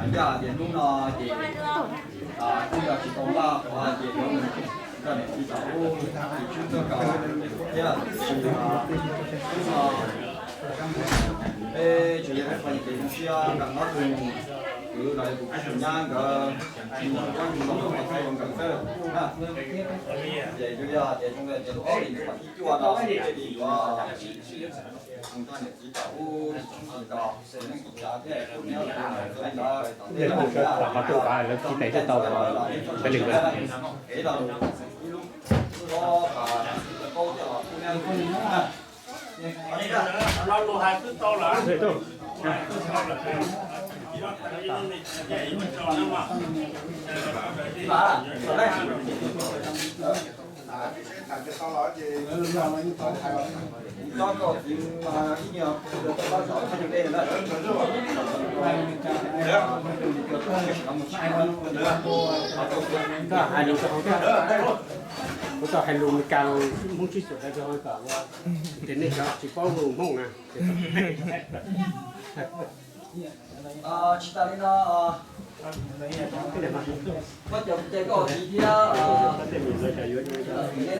Yog tias hnub no ces kuj yog tsis tau npaj qhov ces yuav mus nrog niam txiv tom ub, tsis txhob kawm thiab. Hnub no peb tsuas yog peb qhov niam txiv zoo siab nkawm ob tug kwv los yog tus kwv tus nyab nkawd tsis muaj tus koob tus loo los txhawb yuav nkawm xwb na. Ces yuav yog tias zoo li tias tus ob hlis ntuj vas thib cuaj no ces yuav mus nrog niam txiv tom ub, Qhov tub qab lawv tsis tais tau peb li. Koj hais lus rau hauv, kuv tau hais lus Meskas los Hmoob sib xub rau hauv kom ua, ces nej cov tsis paub lus Hmoob na. Tsis tas li no, koj cov kuv tes koj txiv thiab